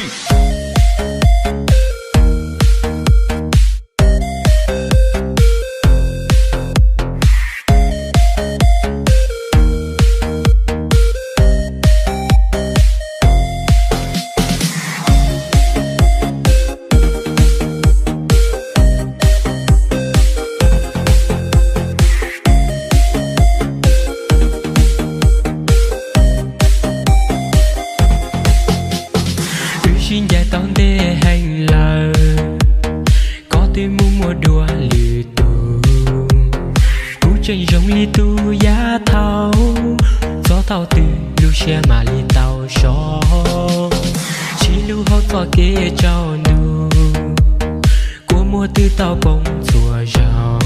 Wb sib ncaim tau ntev heev lawm, koj twb mus muaj dua lwm tus. Kuv tseem zoo li tus yav thaud, txog thaum twg lub siab mam li tau so. Sib hlub hauv txoj kev tsaus ntuj, kua muag twb tau poob txhua zaus.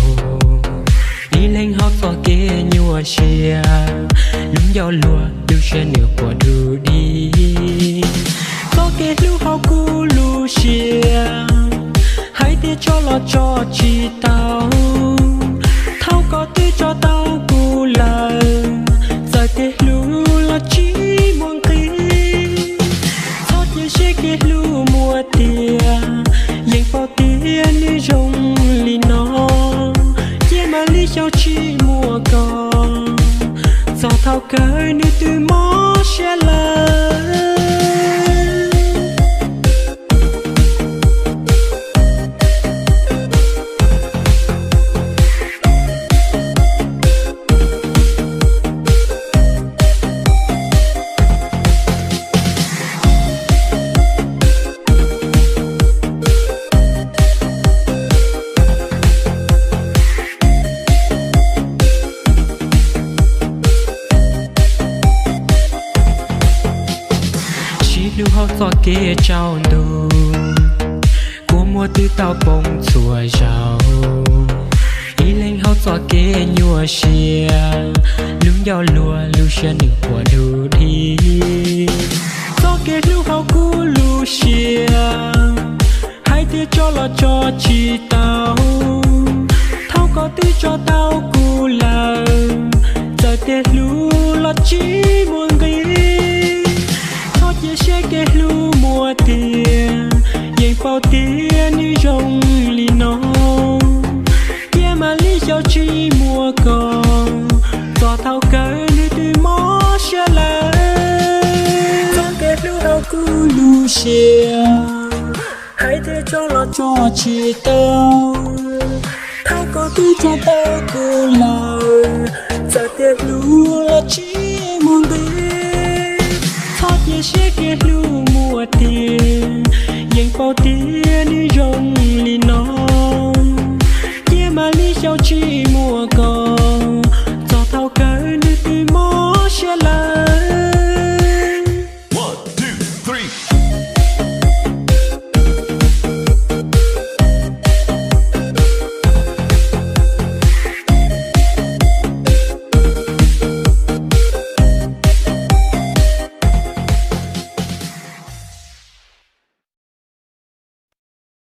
Ib leeg hauv txoj kev nyuaj siab, lub ncauj luag lub siab nws quaj du dig. Txoj kev hlub hauv kuv lub siab, hais tias tso los tso tsis tau. Thaum koj twb tso tau kuv lawm, txawm tias hlub los tsis muaj nqis. Txhob cia siab kev hlub muaj tiag, yeej paub tias nws zoo li no. Cia mam li xyaum tsis muaj koj, txog thaum kawg nws twb mob siab lawm. Sib hlub hauv txoj kev tsaus ntuj, kua muag twb tau poob txhua zaus. Ib leeg hauv txoj kev nyuaj siab, lub ncauj luag lub siab nws quaj du dig. Txoj kev hlub hauv kuv lub siab, hais tias tso los tso tsis tau. Thaum koj twb tso tau kuv lawm, txawm tias hlub los tsis muaj nqis. Txhob cia siab kev hlub muaj tiag, yeej paub tias nws zoo li no. Cia mam li xyaum tsis muaj koj, txog thaum kawg nws twb mob siab lawm. Txoj kev hlub hauv kuv lub siab, hais tias tso los tso tsis tau. Thaum koj twb tso tau kuv lawm, txawm tias hlub los tsis muaj nqis. Txhob cia siab kev hlub muaj tiag, yeej paub tias nws zoo li no. Cia mam li xyaum tsis muaj koj,